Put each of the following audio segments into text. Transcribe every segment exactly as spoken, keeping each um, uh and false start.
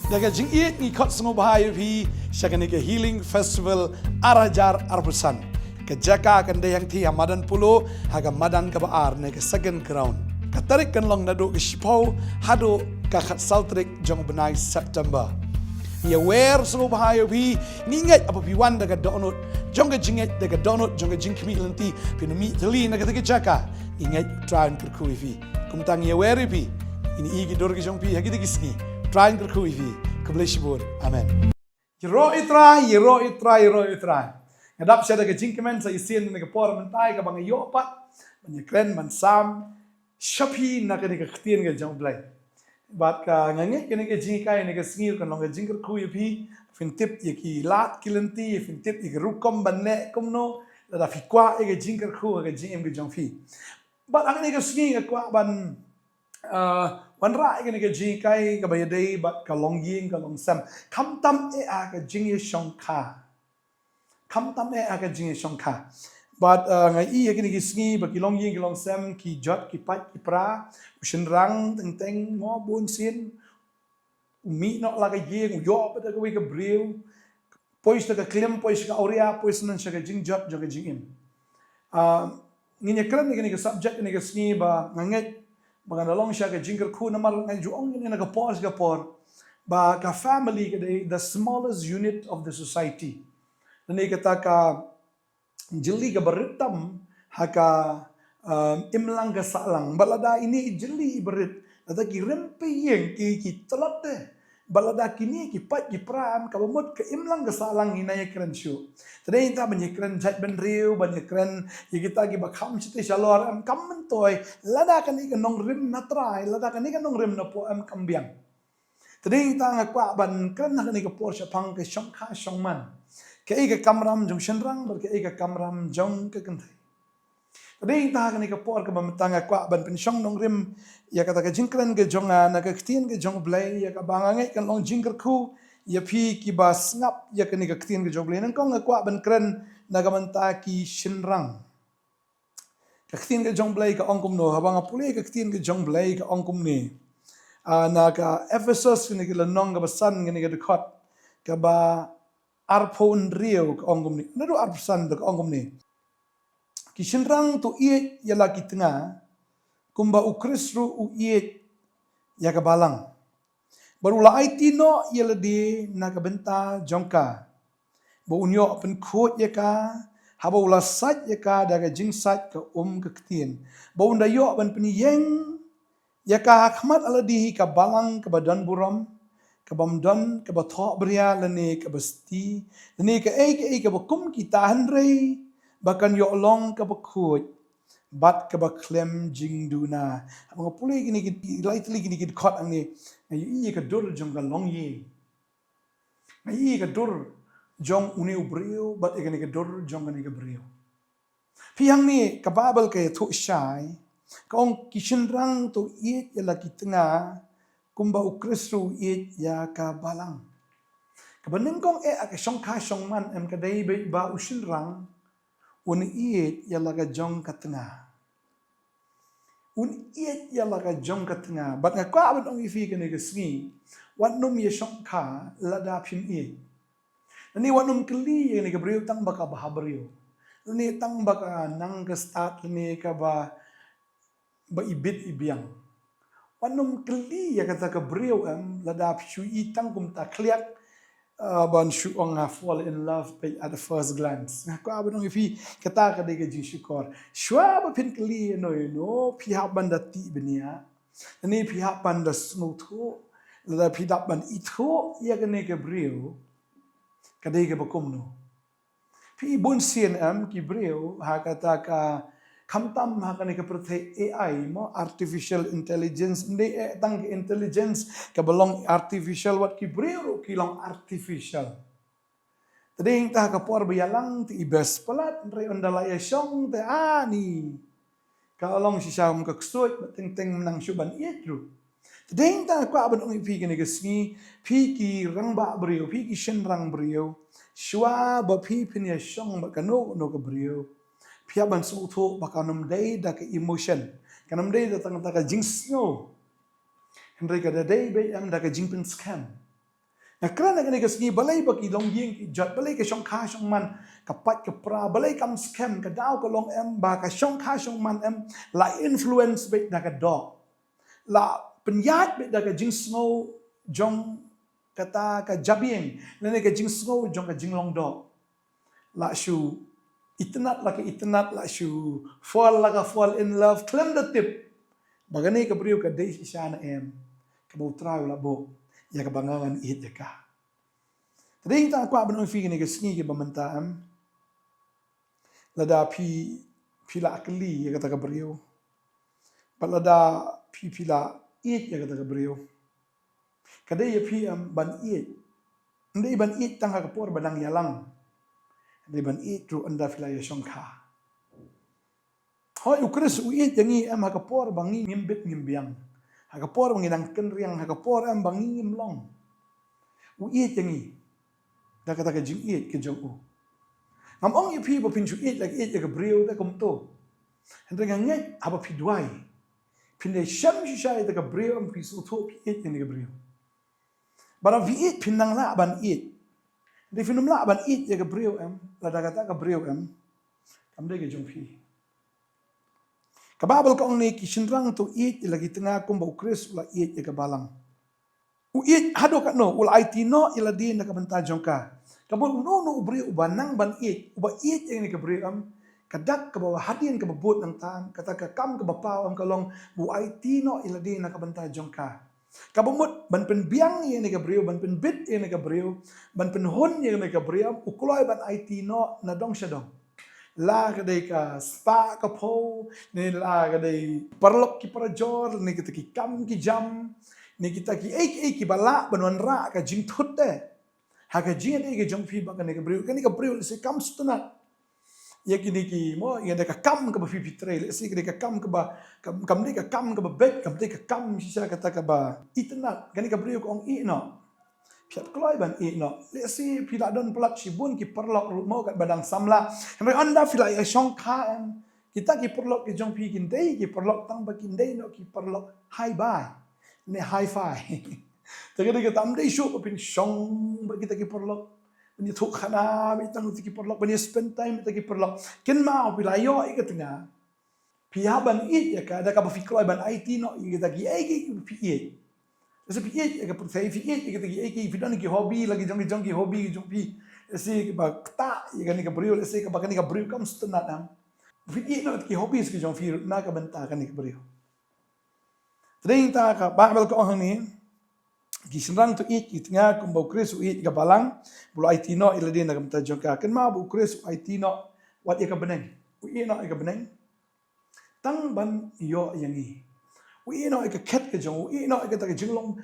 Da ka jingïeit ngi khot sngewbha ïa phi sha kane ka Healing Festival ar hajar arphew san. Ka jaka kan dei hangthie ha Madan Polo, ha ka madan kaba ar ne ka second ground. Ka tarik kan long naduh ka shiphew haduh ka khatsaw tarik jong u bnai September. Ngi wer sngewbha ïa phi, ngi ngeit haba phi wan da ka dohnud jong ka jingngeit, da ka dohnud jong ka jingkhmih lynti, phin mih tylli na kata ka jaka. Ngi ngeit U Trai un kyrkhu ïa phi. Kumta ngi wer ïa phi. Ngi ïohi ki dur ki jong phi ha kito ki sngi. U Trai un kyrkhu ïa phi. Khublei shibun. Amen. Ïaroh ïa U Trai, ïaroh ïa U Trai, ïaroh ïa U Trai. Nga dap sha da ka jingkmen sa shisien na ka por mynta kaba nga ïoh pat ban ïakren ban sam sha phi na kane ka ktien ka jong U Blei. Bad ka, nga ngeit kane ka jinghikai kane ka sngi kan long ka jingkyrkhu ïa phi, phin tip ïa ki lad ki lynti, phin tip ïa ki rukom ban leh kumno, lada phi kwah ïa ka jingkyrkhu ha ka jingim ka jong phi. Bad ha kane ka sngi nga kwah ban, ah, wanrah ïa kane ka jinghikai kaba ïadei bad ka longïing ka longsem. Khamtam eh ha ka jingïashongkha. Khamtam eh ha ka jingïashongkha. Bad, ah, nga ïohi ha kine ki sngi ba ki longïing ki longsem ki jot ki pait ki pra, u shynrang teng teng mo bun sien. U mih noh la ka ïing, u ïoh pat da kawei ka briew. Poi sha ka klim, poi sha ka awria, poi sha nan sha ka jingjot jong ka jingim. Ah, ngin ïakren ïa kane ka subject kane ka sngi ba nga ngeit ba ngan da long sha ka jingkyrkhu namar nga ju ong ïa kane na ka por sha ka por ba ka family ka dei the smallest unit of the society. Lane kata ka jylli kaba rit tam ha ka, ah, imlang ka sahlang. Bad lada ine i jylli iba rit, lada ki rympei ïing ki, ki tlot te. Bad lada kine ki pait ki pra em, kaba mut ka imlang ka sahlang ngi nang ïakren shuh. Te dei nangta ban ïakren jaitbynriew, ban ïakren ïa kita kiba kham shatei shalor em, kam myntoi, lada kane ka nongrim na trai, lada kane ka nongrim na poh em, kam biang. Te dei nangta nga kwah ban kren ha kane ka por shaphang ka shongkha shongman. Kaei ka kamram jong shynrang bad kaei ka kamram jong ka kynthei. Te dei nangta ha kane ka por kaba mynta nga kwah ban pynshong nongrim ïa kata ka jingkren ka jong nga na ka ktien ka jong U Blei, ïa kaba nga ngeit kan long jingkyrkhu ïa phi kiba sngap ïa kane ka ktien ka jong U Blei. Nyngkong nga kwah ban kren na ka bynta ki shynrang. Ka ktien ka jong U Blei ka ong kumno, haba nga pule ka ktien ka jong U Blei ka ong kumne. Ah, na ka Ephesos kane ka lynnong kaba san kane ka dkhot kaba arphew hynriew ka ong kumne. Naduh arphew san ka ong kumne. Ki shynrang to ïeit ïa la ki tnga, kumba U Khrist ruh u ïeit ïa ka balang. Bad u la aiti noh ïa lade na ka bynta jong ka. Ba un ïoh pynkhuid ïa ka, haba u la sait ïa ka da ka jingsait ka um ka ktien. Ba un da ïoh ban pynïeng ïa ka ha khmat lade hi ka balang kaba don burom, kaba ym don kaba thohbria lane kaba sti, lane kaei kaei kaba kum kita hynrei, ba kan ïoh long kaba khuid, bad kaba khlem jingduna. Haba nga pule kine ki, lai tylli kine ki dkhot hangne, nga ïohi ïa ka dur jong ka longïing. Nga ïohi ïa ka dur jong une u briew, bad ïa kane ka dur jong kane ka briew. Phi hangne ka Baibl ka ïathuh shai, ka ong ki shynrang to ïeit ïa la ki tnga, kumba U Khrist ruh u ïeit ïa ka balang. Kaba nyngkong eh ha ka shongkha shongman em ka dei beit ba u shynrang un ïeit ïa la ka jong ka tnga. Un ïeit ïa la ka jong ka tnga. Bad nga kwah ban ong ïa phi kane ka sngi, wat nym ïashongkha lada phim ïeit. Lane wat nym kylli ïa kane ka briew tang ba ka bha briew. Lane tang ba ka nang ka stad, lane kaba, ba ibit ibiang. Wat nym kylli ïa kata ka briew em, lada phi shu i tang kumta khliak, ah, ban shu ong nga fall in love peit at the first glance. Nga kwah ban ong ïa phi, kata ka dei ka jingshukor. Shuwa ba phin kylli ïano ïano, phi hap ban da tih bniah. Lane phi hap ban da sngewthuh, lada phi hap ban ithuh ïa kane ka briew, ka dei kaba kumno. Phi bun sien em ki briew ha kata ka, khamtam ha kane ka pyrthei A I mo, artificial intelligence, ym dei eh tang ka intelligence kaba long artificial, wat ki briew ruh ki long artificial. Te dei nangta ha ka por ba ïalang te i best palat, hynrei ynda la ïashong te ani ka long shisha kum ka ksuid, ba teng teng ym nang shuh ban ïeit ruh. Te dei nangta nga kwah ban ong ïa phi kane ka sngi, phi ki rangbah briew, phi ki shynrang briew, shuwa ba phi phin ïashong bad kano kano ka briew, phi hap ban sngewthuh ba kan ym dei da ka emotion, kan ym dei da tang da ka jingsngew, hynrei ka da dei beit em da ka jingpynskhem. Nga kren ha kane ka sngi, balei ba ki longïing ki jot, balei ka shongkha shongman, ka pait ka pra, balei kam skhem, ka daw ka long em ba ka shongkha shongman em la influence beit da ka doh, la pynïaid beit da ka jingsngew jong kata ka jabieng, lane ka jingsngew jong ka jinglong doh. La shu itynnad la ka itynnad, la shu fall la ka fall in love khlem da tip ba kane ka briew ka dei shisha ne em kaba U Trai u la buh ïa kaba nga ngan ïeit ïa ka. Te dei tang kwah ban ong ïa phi kane ka sngi kaba mynta em, lada phi, phi la kylli ïa kata ka briew, bad lada phi, phi la ïeit ïa kata ka briew, ka dei ïa phi em ban ïeit. Ym dei ban ïeit tang ha ka por ba dang ïalang, ka dei ban ïeit ruh ynda phi la ïashongkha. Hooid, U Khrist u ïeit ïa ngi em ha ka por ba ngi ngim bit ngim biang, ha ka por ba ngi dang kynriang, ha ka por em ba ngi ngim long. U ïeit ïa ngi da kata ka jingïeit ka jong u. Ngam ong ïa phi ba phin shu ïeit la ka ïeit ïa ka briew te kumto. Hynrei nga ngeit haba phi duwai, phin dei shem shisha ïa kata ka briew em, phi sngewthuh phi ïeit ïa kane ka briew. Bad haba phi ïeit phin nang lah ban ïeit. Hynrei phin ym lah ban ïeit ïa ka briew em lada kata ka briew em kam dei ka jong phi. Ka Baibl ka ong ne, ki shynrang to ïeit ïa la ki tnga kumba U Khrist u la ïeit ïa ka balang. U ïeit haduh katno? U la aiti noh ïa lade na ka bynta jong ka. Kaba mut uno uno u briew uba nang ban ïeit, uba ïeit ïa kane ka briew em, ka dak kaba hadien kaba bud nangta, kata ka kam kaba paw em ka long ba u aiti noh ïa lade na ka bynta jong ka. Kaba mut ban pynbiang ïa kane ka briew, ban pynbit ïa kane ka briew, ban pynhun ïa kane ka briew em, u kloi ban aiti noh na dong sha dong. La ka dei ka spah ka phew, ne la ka dei paralok ki parajor, ne kita ki kam ki jam, ne kita kiei kiei kiba lah ban wanrah ka jingthut te ha ka jingïadei ka jong phi bad kane ka briew. Kane ka briew lehse kam sngewtynnat ïa kine ki, mo, ïa kane ka kam kaba phi, phi trei, lehse ka dei ka kam kaba, kam, kam dei ka kam kaba beit, kam dei ka kam shisha kata kaba itynnat. Kane ka briew ka ong ïeh noh. Phi hap kloi ban ïeh noh. Lehse phi la don palat shibun ki paralok ruh, mo, katba dang samla. Hynrei ynda phi la ïashongkha em, kita ki paralok ki jong phi kin dei ki paralok tang ba kin dei noh ki paralok hi-fi ne hi-fi. Te ka dei kata, ym dei shuh ba phin shong bad kita ki paralok, ban ïathuh khana bad kita ki paralok, ban ïa spend time bad kita ki paralok. Kynmaw phi la ïoh ïa ka tnga, phi hap ban ïeit ïa ka da kaba phi kloi ban aiti noh ïa kita kiei kiei kiba phi ïeit. Lehse phi ïeit ïa ka pyrthei, phi ïeit ïa kita kiei kiei, phi don ki hobby, la ki jong, ki jong ki hobby ki jong phi. Lehse kaba ktah ïa kane ka briew, lehse kaba kane ka briew kam sngewtynnat em. Phi ïeit noh ki hobby ki jong phi na ka bynta kane ka briew. Te dei ta ka Baibl ka ong hangne, ki shynrang to ïeit ki tnga kumba U Khrist u ïeit ïa ka balang, ba u la aiti noh ïa lade na ka bynta jong ka. Kynmaw ba U Khrist u aiti noh wat ïa ka bneng. U ïeit noh ïa ka bneng tang ban ïoh ïa ngi. U ïeit noh ïa ka khet ka jong u, u ïeit noh ïa kata ka jinglong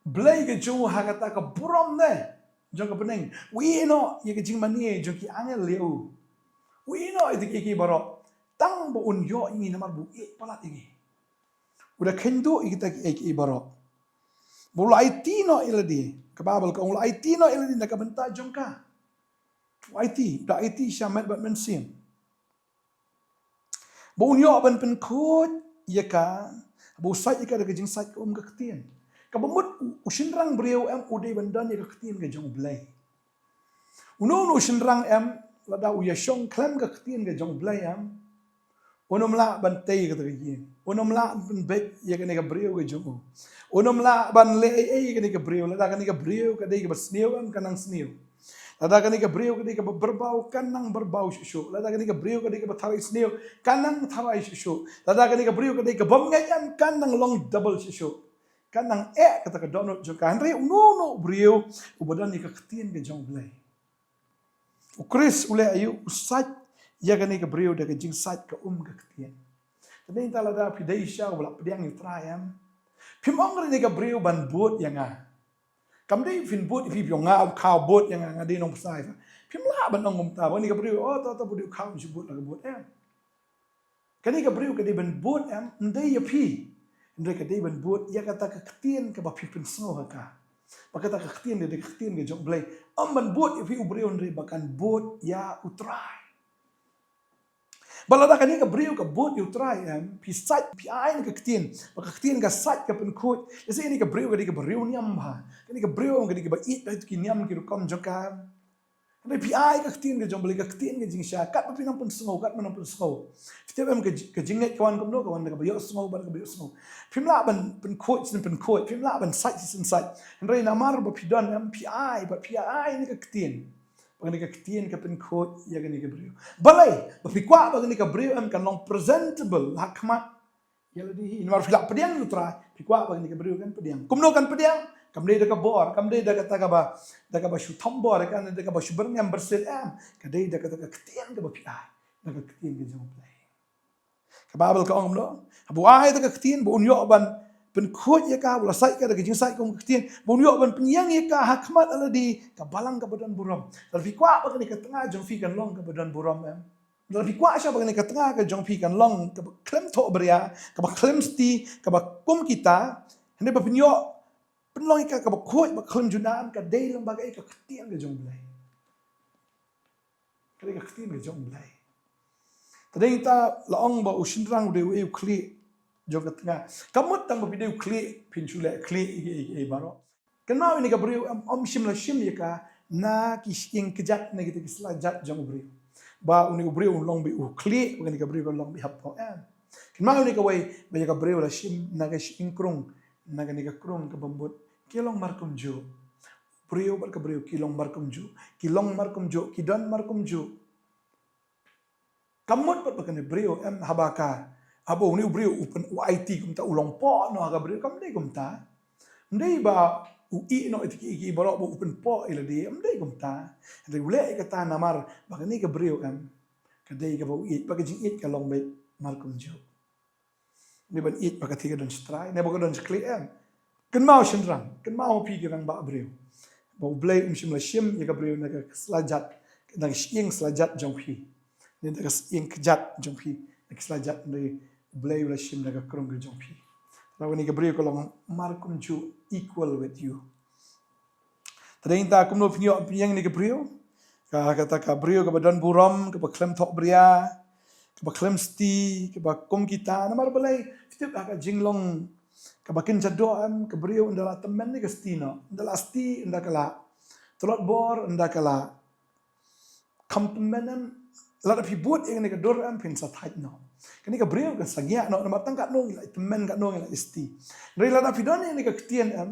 Blei ka jong u ha kata ka burom ne jong ka bneng. U ïeit noh ïa ka jingmane jong ki angel ïa u. U ïeit noh ïa kita kiei kiei baroh tang ba un ïoh ïa ngi namar ba u ïeit palat ïa ngi. U da kheiñ duh ïa kita kiei kiei baroh. Ba u la aiti noh ïa lade, ka Baibl ka ong u la aiti noh ïa lade na ka bynta jong ka. U aiti, u da aiti sha met bad mynsiem. Ba un ïoh ban pynkhuid ïa ka, ba u sait ïa ka da ka jingsait ka um ka ktien. Kaba mut u, u shynrang briew em u dei ban don ïa ka ktien ka jong U Blei. Uno uno u shynrang em, lada u ïashong khlem ka ktien ka jong U Blei em, un ym lah ban tei ïa kata ka ïing. Un ym lah ban pynbeit ïa kane ka briew ka jong u. Un ym lah ban leh ei ei ïa kane ka briew, lada kane ka briew ka dei kaba sniew em, kan nang sniew. Lada kane ka briew ka dei kaba byrbaw, kan nang byrbaw shuh shuh. Lada kane ka briew ka dei kaba tharai sniew, kan nang tharai shuh shuh. Lada kane ka briew ka dei ka bym ngeit em, kan nang long double shuh shuh. Kan nang eh kata ka dohnud jong ka. Hynrei uno uno u briew uba don ïa ka ktien ka jong U Blei, U Khrist u leh aïu? U sait ïa kane ka briew da ka jingsait ka um ka ktien. Te mynta lada phi dei shisha uba la pdiang ïa U Trai em, phim ong ïa kane ka briew ban bud ïa nga. Kam dei phin bud ïa phi, phi ong nga, u Khaw bud ïa nga, nga dei nongpynsai. Phim lah ban ong kumta ba kane ka briew, oh, to to, bud ïa u Khaw, shu bud la ka bud em. Kane ka briew ka dei ban bud em, ym dei ïa phi. Hynrei ka dei ban bud ïa kata ka ktien kaba phi pynsngew ha ka. Ba kata ka ktien ka dei ka ktien ka jong U Blei. Ym ban bud ïa phi u briew, hynrei ba kan bud ïa U Trai. Ba lada kane ka briew ka bud ïa u Trai, em, phi sait, phi ai ïa ka ktien, ba ka ktien ka sait, ka pynkhuid. Lehse kane ka briew ka dei kaba riewniam bha, kane ka briew ka dei kaba ïeit bha ïa ki niam ki rukom jong ka, em. Hynrei phi ai ka ktien ka jong U Blei, ka ktien ka jingshai, katba phi nang pynsngew, katba nang pynsngew. Phi tip, em, ka ji-, ka jingngeit ka wan kumno, ka wan da kaba ïohsngew bad kaba ïohsngew. Phim lah ban pynkhuid shisien pynkhuid, phim lah ban sait shisien sait. Hynrei namar ba phi don, em, phi ai, ba phi ai ïa kane ka ktien, ba kane ka ktien ka pynkhuid ïa kane ka briew. Balei? Ba phi kwah ba kane ka briew, em, kan long presentable ha khmat ïa lade hi. Namar phi la pdiang ïa u Trai, phi kwah ba kane ka briew kan pdiang. Kumno kan pdiang? Kam dei da ka bor, kam dei da kata kaba, da kaba shu thombor, kam dei da kaba shu byrngem byrsit, em. Ka dei da kata ka ktien kaba phi ai, da ka ktien ka jong U Blei. Ka Baibl ka ong kumno? Haba u ai da ka ktien, ba un ïoh ban pynkhuid ïa ka, ba la sait ka da ka jingsait kum ka ktien, ba un ïoh ban pynïeng ïa ka ha khmat ïa lade, ka balang kaba don burom. Lada phi kwah ba kane ka tnga jong phi kan long kaba don burom, em. Lada phi kwah shwa ba kane ka tnga ka jong phi kan long kaba khlem thohbria, kaba khlem sti, kaba kum kita, hynrei ba phin ïoh pynlong ïa ka kaba khuid, ba khlem junom, ka dei lyngba kaei? Ka ktien ka jong U Blei. Ka dei ka ktien ka jong U Blei. Te dei ta la ong ba u shynrang u dei uei? U khlieh jong ka tnga. Ka mut tang ba phi dei u khlieh, phin shu leh khlieh ïa kiei kiei baroh. Kynmaw, ïa kane ka briew, em, ym shym la shim ïa ka na ki shyieng kjat, na kita ki sla jat jong u briew. Ba une u briew un long beit u khlieh, ba kane ka briew kan long beit hapoh, em. Kynmaw ïa kawei, ba ïa ka briew la shim na ka shyieng krung, na kane ka krung kaba mut ki long markumjuh. Briew bad ka briew ki long markumjuh, ki long markumjuh, ki don markumjuh. Ka mut pat ba kane briew, em, haba ka, haba une u briew u pyn, u aiti kumta, u long poh noh ha ka briew, kam dei kumta. Ym dei ba u ïeh noh ïa kiei kiei baroh ba u pynpoh ïa lade, ym dei kumta. Hynrei u leh ïa kata namar ba kane ka briew, em, ka dei kaba u ïeit, ba ka jingïeit ka long beit markumjuh. Ym dei ban ïeit ba ka thie ka don sha trai, ne ba ka don sha khlieh, em. Kynmaw shynrang, kynmaw phi ki rangbah briew, ba U Blei um shym la shim ïa ka briew na ka sla jat, na ka shyieng sla jat jong phi, ne na ka shyieng kjat jong phi, na ka sla jat, ne U Blei u la shim na ka krung ka jong phi. Namar kane ka briew ka long markumjuh, equal with you. Te dei ta kumno phin ïoh pynïeng ïa kane ka briew? Ka, kata ka briew kaba don burom, kaba khlem thohbria, kaba khlem sti, kaba kum kita. Namar balei? Phi tip ha ka jinglong kaba kynja doh, em, ka briew ynda la tymmen ne ka sti noh. Ynda la sti, ynda ka la tlot bor, ynda ka la kham tymmen, em, lada phi bud ïa kane ka dur, em, phin sa thait noh. Kane ka briew kan sa ngiah noh, namar tang katno ngi la tymmen, katno ngi la sti. Hynrei lada phi don ïa kane ka ktien, em,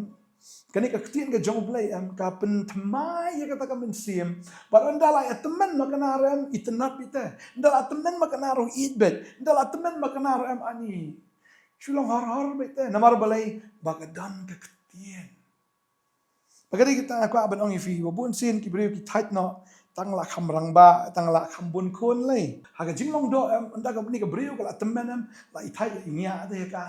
kane ka ktien ka jong U Blei, em, ka pynthymmai ïa kata ka mynsiem. Bad ynda la ïa tymmen ma kane ruh, em, itynnad beit te. Ynda la tymmen ma kane ruh ïeit beit. Ynda la tymmen ma kane ruh, em, ani shu long hor hor beit te. Namar balei? Ba ka don ka ktien. Ba ka dei kata nga kwah ban ong ïa phi, ba bun sien ki briew ki thait noh tang la kham rangbah, tang la kham bun khun lei. Ha ka jinglong doh, em, ynda kane ka briew ka la tymmen, em, la i thait, la i ngiah te ïa ka.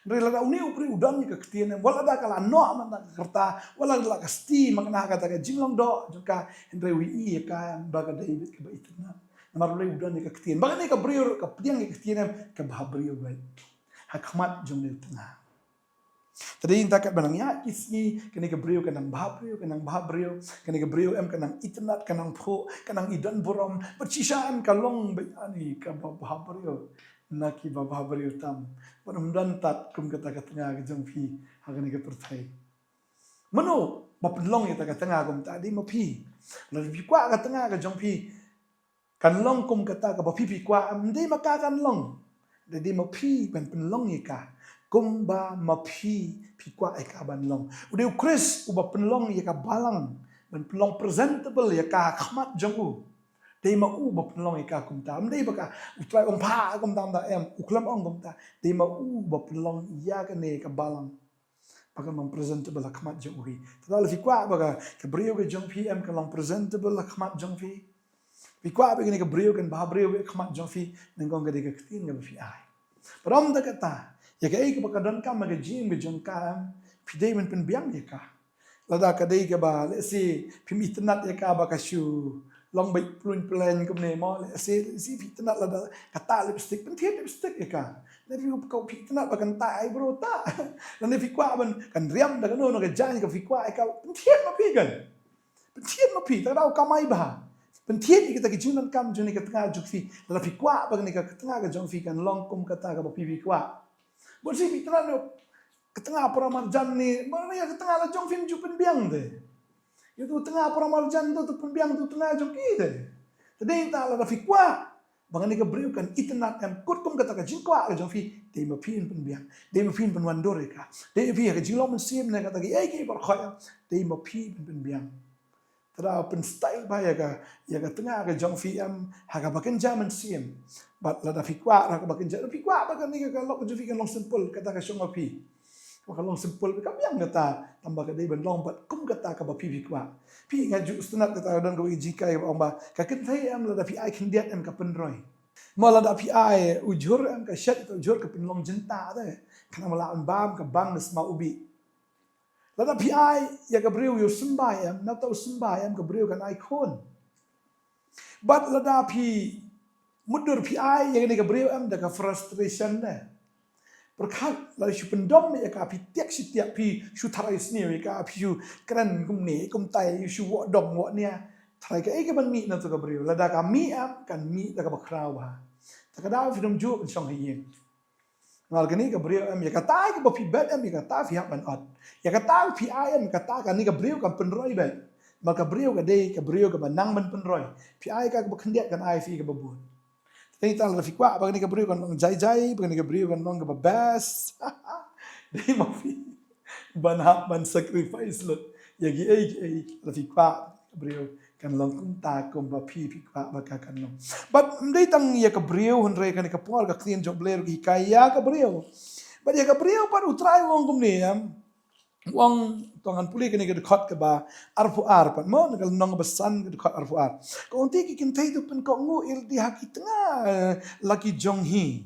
Hynrei lada une u briew u don ïa ka ktien, em, wat lada ka la noh man ka rta, wat lada ka la sti man ka, ha kata ka jinglong doh jong ka, hynrei u ïohi ïa ka, em, ba ka dei beit kaba itynnad. Namar U Blei u don ïa ka ktien. Ba kane ka briew ruh ka pdiang ïa ka ktien, em, ka bha briew beit ha khmat jong une u tnga. Te dei ta katba nang ïaid ki sngi, kane ka briew ka nang bha briew, ka nang bha briew, kane ka briew, em, ka nang itynnad, ka nang phuh, ka nang i don burom. Bad shisha, em, ka long beit ani kaba bha briew na kiba bha briew tam. Bad ym don tat kum kata ka tnga ka jong phi ha kane ka pyrthei. Mano ba pynlong ïa kata ka tnga kumta? Dei ma phi. Lada phi kwah ka tnga ka jong phi kan long kum kata kaba phi phi kwah, em, ym dei ma ka kan long. Dei, dei ma phi ban pynlong ïa ka kumba ma phi phi kwah ïa ka ban long. U dei U Khrist uba pynlong ïa ka balang, ban pynlong presentable ïa ka ha khmat jong u. Dei ma u ba pynlong ïa ka kumta. Ym dei ba ka, U Trai ong pha kumta, em, u khlem ong kumta. Dei ma u ba pynlong ïa kane ka balang ba kan long presentable ha khmat jong u hi. Te lada phi kwah ba ka, ka briew ka jong phi, em, kan long presentable ha khmat jong phi, phi kwah ba kane ka briew kan bha briew ha khmat jong phi, nyngkong ka dei ka ktien kaba phi ai. Bad ym da kata, ïa kaei kaba ka donkam ha ka jingim ka jong ka, em, phi dei ban pynbiang ïa ka. Lada ka dei kaba, let's say, phim itynnad ïa ka ba ka shu long beit plun plen kumne mo, let's say, let's say phi itynnad lada ka tah lipstick, pynthied lipstick ïa ka. Lada phi, ka phi itynnad ba kan tah eyebrow, tah. Lada phi kwah ban kan riam da kano kano ka jaiñ kaba phi kwah ïa ka, pynthied ma phi kan. Pynthied ma phi, te ka dei u kamai bha. Pynthied ïa kita ki jingdonkam jong kane ka tnga jong phi. Lada phi kwah ba kane ka tnga ka jong phi kan long kum kata kaba phi phi kwah. Bun sien phi tnat noh ka tnga paramarjan ne, ma ne ka tnga la jong phim ju pynbiang te. Ïa tu tnga paramarjan tu, tu pynbiang tu tnga jong phi te. Te dei ta lada phi kwah ba kane ka briew kan itynnad em kut kum kata ka jingkwah ka jong phi, dei ma phi ban pynbiang, dei ma phi ban pynwandur ïa ka, dei ma phi ha ka jinglong mynsiem ne kata ka ïa ki baroh khoit, dei ma phi ban pynbiang. Te da pynstyle bha ïa ka, ïa ka tnga ka jong phi em ha kaba kynja mynsiem. Bad lada phi kwah ha kaba kynja, phi kwah ba kane ka lok ka jong phi kan long simple, kata ka shong ma phi. Ba ka long simple, ka biang kata, tang ba ka dei ban long bad kum kata kaba phi phi kwah. Phi nga ju sngewtynnat kata don kawei ka jinghikai ba ong ba ka kynthei em lada phi ai khyndiat em ka pynroi. Ma lada phi ai u jhur em ka shet, u jhur ka pynlong jynta te. Khnang ba lah ban bam ka bang na sma u bih. Lada phi ai ïa ka briew ïa u symbai em, nangta u symbai em ka briew kan ai khun. Bad lada phi mutdur phi ai ïa kane ka briew em da ka frustration ne. Pyrkhat lada shu pyndom ïa ka, phi tiak shi tiak, phi shu tharai sniew ïa ka, phi shu kren kumne kumtai, shu wok dong wok nia. Tharai kaei kaban mih na tu ka briew, lada ka mih em kan mih da kaba khraw bha. Te ka daw phi dang ju pynshong ha ïing. Namar kane ka briew em, ïa kata kaba phi bet em, ïa kata phi hap ban ot. Ïa kata phi ai em, ïa kata kane ka briew kan pynroi beit. Namar ka briew ka dei ka briew kaba nang ban pynroi. Phi ai ka kaba khyndiat kan ai phi kaba bun. Te tang lada phi kwah ba kane ka briew kan long jai jai, ba kane ka briew kan long kaba best. Dei ma phi ban hap ban sacrifice lut ïa kiei kiei, lada phi kwah ka briew kan long kumta kumba phi phi kwah ba ka kan long. Bad ym dei tang ïa ka briew, hynrei kane ka por ka ktien jong U Blei ruh ka hikai ïa ka briew. Bad ïa ka briew pat U Trai u ong kumne em. U ong, to ngan pule kane ka dkhot kaba arphew ar pat mo, na ka lynnong kaba san ka dkhot arphew ar. Ka ong te ki kynthei to pynkohnguh ïa lade ha ki tnga la ki jong hi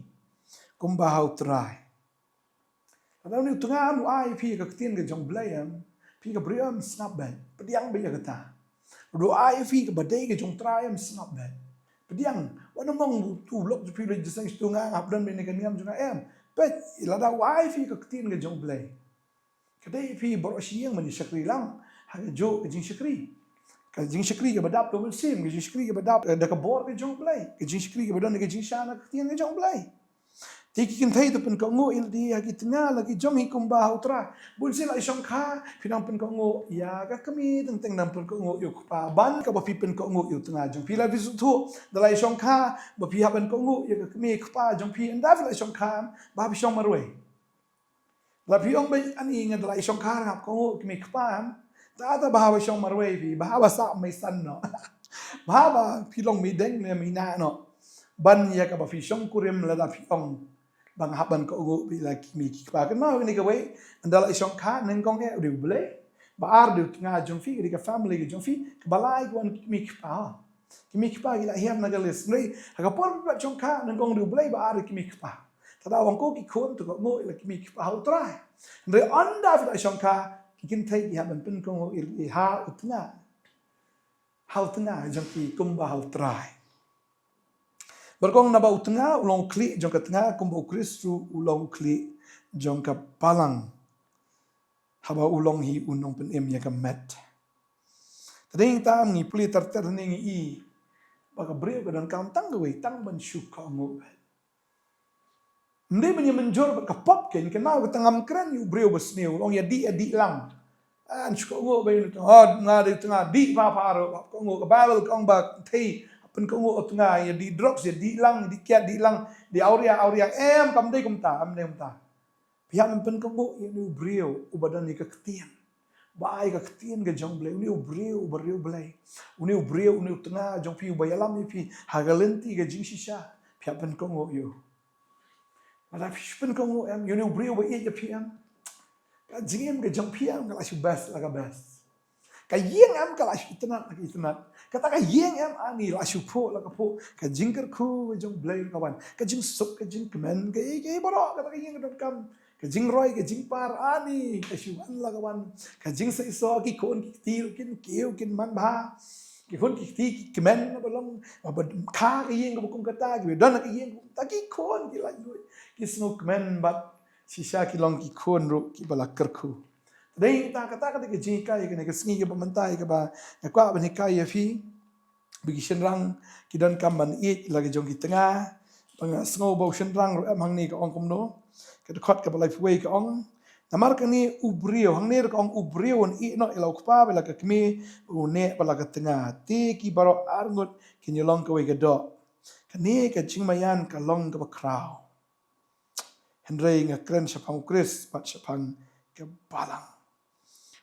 kumba ha U Trai. Lada une u tnga em u ai ïa phi ka ktien ka jong U Blei em, phi ka briew em sngap beit, pdiang beit ïa kata. Lada u ai ïa phi kaba dei ka jong U Trai em sngap beit, pdiang. Wat nym ong tu lok jong phi leit jingïaseng sha tu, nga hap don beit ïa kane ka niam jong nga em. Peit, lada u ai ïa phi ka ktien ka jong U Blei, ka dei ïa phi baroh shi ïing ban ïa shakri lang ha kajuh ka jingshakri. Ka jingshakri kaba dap da u mynsiem, ka jingshakri kaba dap da ka bor ka jong U Blei, ka jingshakri kaba don da ka jingshisha na ka ktien ka jong U Blei. Te ki kynthei to pynkohnguh ïa lade ha ki tnga la ki jong hi kumba ha U Trai. Bun sien la i shongkha phi nang pynkohnguh ïa ka kmie, teng teng nang pynkohnguh ïa u kpa ban kaba phi pynkohnguh ïa u tnga jong phi. La phi sngewthuh, da la i shongkha ba phi hap ban kohnguh ïa ka kmie kpa jong phi, ynda phi la i shongkha ba phi shong marwei. La phi ong ba ani nga da la i shongkha nga hap kohnguh kmie kpa em. Ta ta ba haba shong marwei phi, ba haba sah mei san noh, ba haba phi long mei deng ne mei nah noh ban ïa kaba phi shongkurim, lada phi ong ba nga hap ban kohnguh beit la ki kmie ki kpa. Kynmaw kane kawei, ynda la i shongkha nyngkong eh u dei U Blei, ba ar dei u tnga jong phi, ka dei ka family ka jong phi, kaba lai ka wan ki kmie ki kpa. Ki kmie ki kpa ki la hiar na ka list. Hynrei ha ka por ba phi shongkha nyngkong dei U Blei, ba ar dei ki kmie ki kpa. Te da ong ko ki khun to kohnguh ïa la ki kmie ki kpa ha U Trai. Hynrei ynda phi la shongkha, ki kynthei ki hap ban pynkohnguh ïa ha u tnga, ha u tnga jong ki kumba ha U Trai. Bad ka ong naba u tnga u long u khlieh jong ka tnga, kumba U Khrist ruh u long u khlieh jong ka balang haba u long hi u nongpynim ïa ka met. Te dei tang ngi pule ter ter ne ngi i ba ka briew ka donkam tang kawei, tang ban shu kohnguh beit. Ym dei ban ïa mynjur bad ka pop, kynmaw kata, ngam kren ïa u briew ba sniew, u ong ïa dih, ïa dih lang. An shu kohnguh beit, oh nga dei tnga, dih pha pha ruh, kohnguh. Ka Baibl ka ong ba kynthei pynkohnguh u tnga, ïa dih drugs, ïa dih lang, ïa dih kiad, dih lang, dih awria, awria. Em, kam dei kumta, kam dei kumta. Phi hap ban pynkohnguh ïa une u briew uba don ïa ka ktien, ba ai ka ktien ka jong U Blei, une u briew uba riewblei, une u briew, une u tnga jong phi uba ïalam ïa phi ha ka lynti ka jingshisha. Phi hap ban kohnguh ïa u. Lada phi shu pynkohnguh em ïa une u briew uba ïeit ïa phi em, ka jingim ka jong phi em ka la shu best la ka best. Ka ïing em ka la shu itynnad la ka itynnad. Kata ka ïing em ani la shu phuh la ka phuh. Ka jingkyrkhu ka jong U Blei ka wan. Ka jingsuk ka jingkmen, ka ei ka ei baroh, kata ka ïing ka donkam. Ka jingroi ka jingpar ani ka shu wan la ka wan. Ka jingseisoh, ki khun ki kti kin kiew kin manbha. Ki khun ki kti ki kmen na ba long, ba kha ka ïing kaba kum kata, kiba don ka ïing kata, ki khun ki laitluid, ki sngewkmen bad shisha ki long ki khun ruh kiba la kyrkhu. Te dei kata, kata ka dei ka jinghikai kane ka sngi kaba mynta kaba nga kwah ban hikai ïa phi. Ba ki shynrang ki donkam ban ïeit la ki jong ki tnga. Ba nga sngew ba u shynrang ruh em hangne ka ong kumno. Ka dkhot kaba laiphew wei ka ong, namar kane u briew, hangne ruh ka ong u briew un ïeh noh ïa la u kpa bad la ka kmie, u neh bad la ka tnga. Te ki baroh arngut kin ïalong kawei ka doh. Kane ka jingmaïan ka long kaba khraw. Hynrei nga kren shaphang u Khrist bad shaphang ka balang.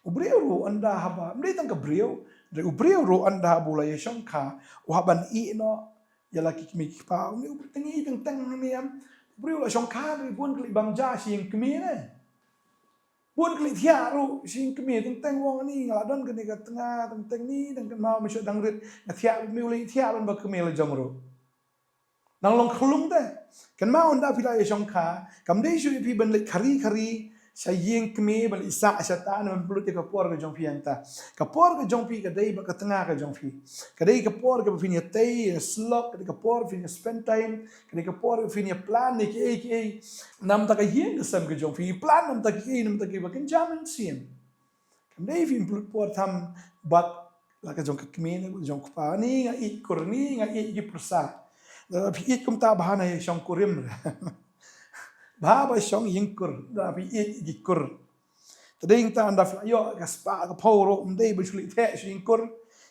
U briew ruh ynda haba, ym dei tang ka briew, hynrei u briew ruh ynda haba u la ïashongkha, u hap ban ïeh noh ïa la ki kmie ki kpa. U briew teng teng ne em. U briew la shongkha, hynrei bun klik bam ja sha ïing kmie ne. Bun klik thiah ruh sha ïing kmie, teng teng u ong ni nga la don kane ka tnga, teng teng ni, teng teng ma me shu dang rit, nga thiah me u lei thiah ban ba kmie la jong ruh. Nang long khlung te. Kynmaw ynda phi la ïashongkha, kam dei shuh ïa phi ban leit khari khari sha ïing kmie, ban leit sah sha ta, ban pynlut ïa ka por ka jong phi hangta. Ka por ka jong phi ka dei bad ka tnga ka jong phi. Ka dei ka por kaba phin ïatei ïasyllok, ka dei ka por phin ïa spend time, ka dei ka por phin ïa plan ïa kiei kiei. Namar ka ïing ka sem ka jong phi, plan namar kiei namar kiei ba kin jam mynsiem. Kam dei phin pynlut por tam bad la ka jong ka kmie ne ka jong ka kpa. Ni nga ïeit kur, ni nga ïeit ki pyrsa. Lada phi ïeit kumta bha na ïashong kurim. Bha ba shong ïing kur, lada phi ïeit ki kur. Te dei hangta ynda phi la ïoh ka spah ka phew ruh ym dei ba shu leit theh sha ïing kur.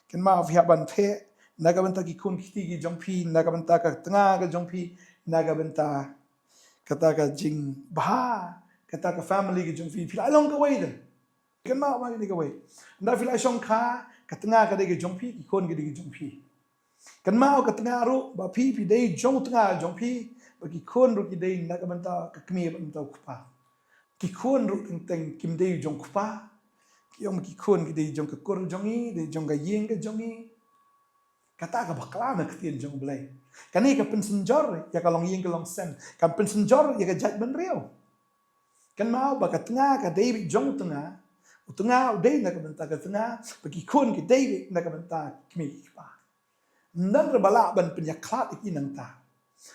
Kynmaw phi hap ban theh na ka bynta ki khun ki kti ki jong phi, na ka bynta ka tnga ka jong phi, na ka bynta kata ka jingbha kata ka family ka jong phi. Phi la long kawei te. Kynmaw ba kane kawei. Ynda phi la shongkha, ka tnga ka dei ka jong phi, ki khun ki dei ki jong phi. Kynmaw ka tnga ruh ba phi phi dei jong tnga jong phi, ba ki khun ruh ki dei na ka bynta ka kmie bad na ka bynta u kpa. Ki khun ruh teng teng kim dei jong kpa. Ki ong ki khun ki dei jong ka kur jong i, dei jong ka ïing ka jong i. Kata ka bakla na ka ktien jong U Blei. Kane ka pynsynjor ïa ka longïing ka longsem, ka pynsynjor ïa ka jaitbynriew. Kynmaw ba ka tnga ka dei beit jong tnga, u tnga u dei na ka bynta ka tnga, ba ki khun ki dei beit na ka bynta ki kmie ki kpa. Ym don ruh ba lah ban pynïakhlad ïa ki nangta.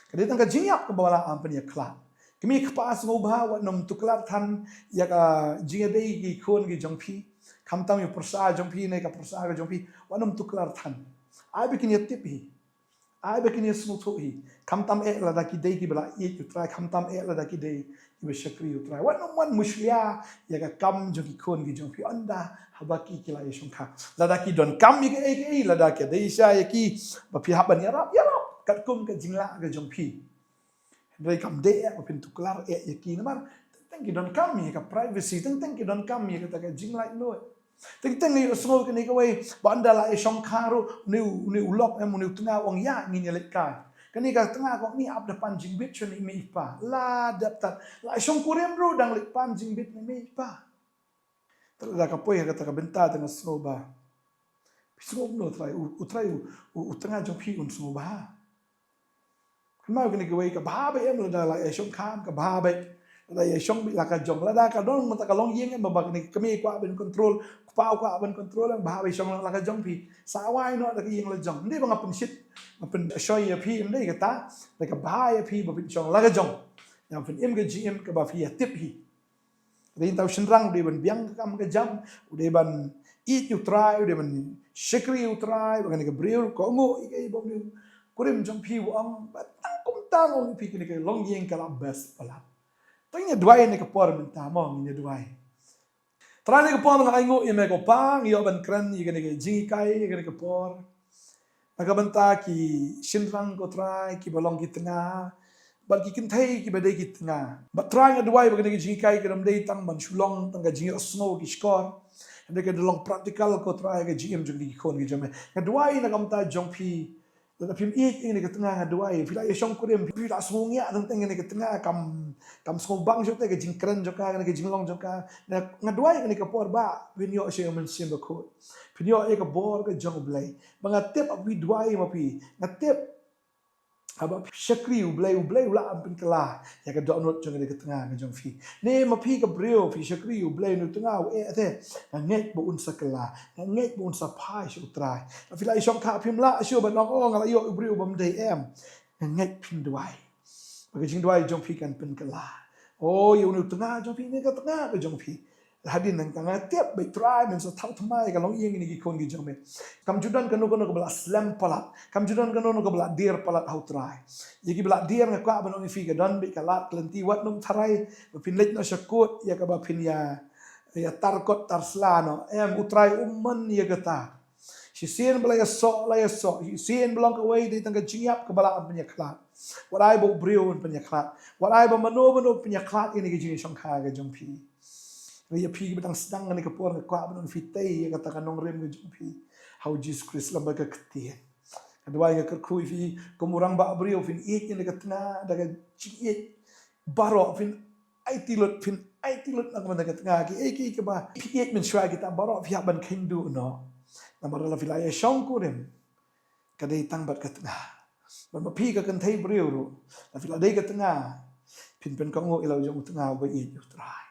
Ka dei tang ka jingïap kaba lah ban pynïakhlad. Kmie kpa sngewbha wat nym tuklar than ïa ka jingïadei ki khun ki jong phi. Khamtam ïa u pyrsa jong phi ne ka pyrsa ka jong phi, wat nym tuklar than. Ai ba kin ïatip hi. Ai ba kin ïasngewthuh hi. Khamtam eh lada ki dei kiba la ïeit ïa U Trai, khamtam eh lada ki dei kiba shakri ïa U Trai. Wat nym wan mushlia ïa ka kam jong ki khun ki jong phi ynda haba ki ki la ïashongkha. Lada ki donkam ïa kaei kaei, lada ka dei sha ïa ki ba phi hap ban ïarap, ïarap katkum ka jinglah ka jong phi. Hynrei kam dei eh ba phin tuklar eh ïa ki namar teng teng ki donkam ïa ka privacy, teng teng ki donkam ïa kata ka jinglaitluid. Teng teng ngi ïohsngew kane kawei ba ynda la ïashongkha ruh une u, une u lok em, une u tnga u ong ïa ngin ïaleit kai. Kane ka tnga ka ong ngi ap da pan jingbit sha i mei i pa. La dep tat la shongkurim ruh dang leit pan jingbit na i mei i pa. Te lada ka poi ha kata ka bynta te nga sngew ba phi sngew kumno, U Trai, U, U Trai, U, U, U tnga jong phi un sngew bha? Kynmaw kane kawei, ka bha ba em lada la ïashongkha, ka bha ba lada ïashong beit la ka jong, lada ka don mynta ka longïing em ba kane ka kmie kwah ban control, kpa kwah ban control, ka bha ba ïashong la ka jong phi. Sa wai noh da ka ïing la jong. Ym dei ba nga pynshit, nga pynshoi ïa phi, ym dei kata. Da ka bha ïa phi ba phin shong la ka jong. Ïa phin im ka jingim kaba phi ïatip hi. Ka dei tang u shynrang u dei ban biang ka kam ka jam, u dei ban ïeit ïa U Trai, u dei ban shakri ïa U Trai, ba kane ka briew ka ong ïa kaei ba une u kurim jong phi u ong, ba tang kumta ong ïa phi, kane ka longïing ka la best palat. Te ngin ïa duwai ne ka por mynta mo, ngin ïa duwai. Trai ne ka por nga ainguh ïa me ko Pa, ngi ïoh ban kren ïa kane ka jinghikai ïa kane ka por. Na ka bynta ki shynrang ko Trai, kiba long ki tnga bad ki kynthei kiba dei ki tnga. Bad Trai nga duwai ba kane ka jinghikai kan ym dei tang ban shu long tang ka jingïohsngew ki shkor. Hynrei kan long practical ko Trai ka jingim jong ki khun ki jong me. Nga duwai na ka bynta jong phi. Lada phim ïeit ïa kane ka tnga nga duwai. Phi la ïashong kurim, phi la sngew ngiah teng teng ïa kane ka tnga, kam, kam sngew bang shuh te ka jingkren jong ka, kane ka jinglong jong ka. Nga, nga duwai kane ka por ba phin ïoh sha ka Mynsiem Bakhuid. Phin ïoh ïa ka bor ka jong U Blei. Ba nga tip haba phi duwai ma phi, nga tip haba phi shakri U Blei, U Blei u lah ban pynkylla ïa ka dohnud jong kane ka tnga ka jong phi. Ne ma phi ka briew phi shakri U Blei, une u tnga u eh te, nga ngeit ba un sa kylla, nga ngeit ba un sa phai sha U Trai. Lada phi la ïashongkha phim lah shuh ban ong, oh, nga la ïoh u briew bym dei, em. Nga ngeit phin duwai ba ka jingduwai jong phi kan pynkylla. Oh, ïa une u tnga jong phi ne ka tnga ka jong phi. Hadien nangta nga tip ba Trai men sa thaw thymmai ïa ka longïing ïa kine ki khun ki jong me. Kam ju don kano kano kaba la slem palat, kam ju don kano kano kaba la dier palat ha U Trai. Ïa kiba la dier nga kwah ban ong ïa phi ka don beit ka lad ka lynti, wat nym tharai ba phin leit noh sha kot ïa kaba phin ïa, ïa tar kot tar sla noh. Em, U Trai um mon ïa kata. Shisien ba la ïasoh, la ïasoh. Shisien ba long kawei dei tang ka jingïap kaba lah ban pynïakhlad. Wat ai ba u briew un pynïakhlad. Wat ai ba mano mano pynïakhlad ïa kane ka jingïashongkha ka jong phi. Ïa phi kiba dang sdang kane ka por nga kwah ban ong ïa phi tei ïa kata ka nongrim ka jong phi ha U Jisu Khrist lem bad ka ktien. Nga duwai, nga kyrkhu ïa phi kum u rangbah briew, phin ïeit ïa kane ka tnga da ka jingïeit baroh, phin aiti lut, phin aiti lut na ka bynta ka tnga, kiei kiei kiba phi ïeit mynshuwa kita baroh phi hap ban kheiñ duh noh. Namar la phi la ïashongkurim, ka dei tang bad ka tnga. Bad ma phi ka kynthei briew ruh, la phi la dei ka tnga, phin pynkohnguh ïa la u jong u tnga uba ïeit ïa U Trai.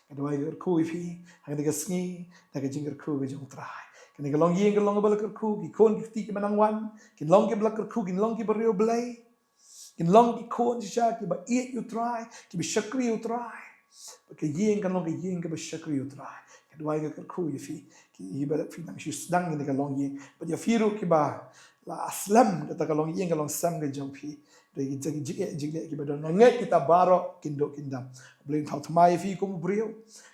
Nga duwai, nga kyrkhu ïa phi ha kane ka sngi da ka jingkyrkhu ka jong U Trai. Kane ka longïing kan long kaba la kyrkhu, ki khun ki kti kiba nang wan kin long kiba la kyrkhu, kin long kiba riewblei. Kin long ki khun shisha kiba ïeit ïa U Trai, kiba shakri ïa U Trai. Bad ka ïing kan long ka ïing kaba shakri ïa U Trai. Nga duwai, nga kyrkhu ïa phi, kiba la phi nang shu sdang ïa kane ka longïing. Bad ïa phi ruh kiba la slem kata ka longïing ka longsem ka jong phi. Bad ïa ki jingeh jingeh kiba don, nga ngeit kita baroh kin duh kin dam. Blei un thaw thymmai ïa phi kum u briew,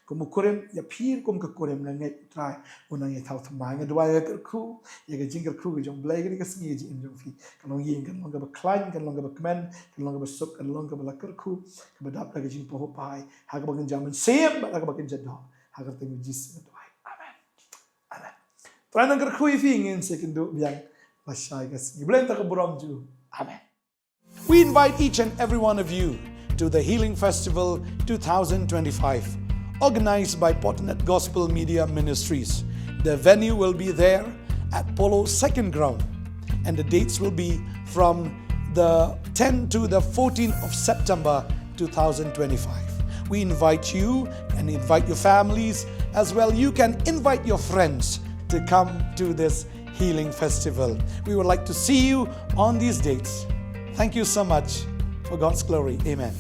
kum u kurim, ïa phi kum ka kurim, nga ngeit Trai un nang ïa thaw thymmai. Nga duwai, nga kyrkhu ïa ka jingkyrkhu ka jong Blei kane ka sngi ka jingim jong phi. Ka longïing kan long kaba khlaiñ, kan long kaba kmen, kan long kaba suk, kan long kaba la kyrkhu, kaba dap da ka jingpynpaw ha kaba kynja mynsiem bad ha kaba kynja doh. Ha ka kyrteng U Jisu nga duwai. Amen. Amen. Trai nang kyrkhu ïa phi, ngin sa ïakynduh biang lashai ka sngi. Blei un tang ka burom jong u. Amen. We invite each and every one of you to the Healing Festival two thousand twenty-five, organized by Potternet Gospel Media Ministries. The venue will be there at Polo Second Ground, and the dates will be from the tenth to the fourteenth of September two thousand twenty-five. We invite you and invite your families as well. You can invite your friends to come to this Healing Festival. We would like to see you on these dates. Thank you so much. For God's glory. Amen.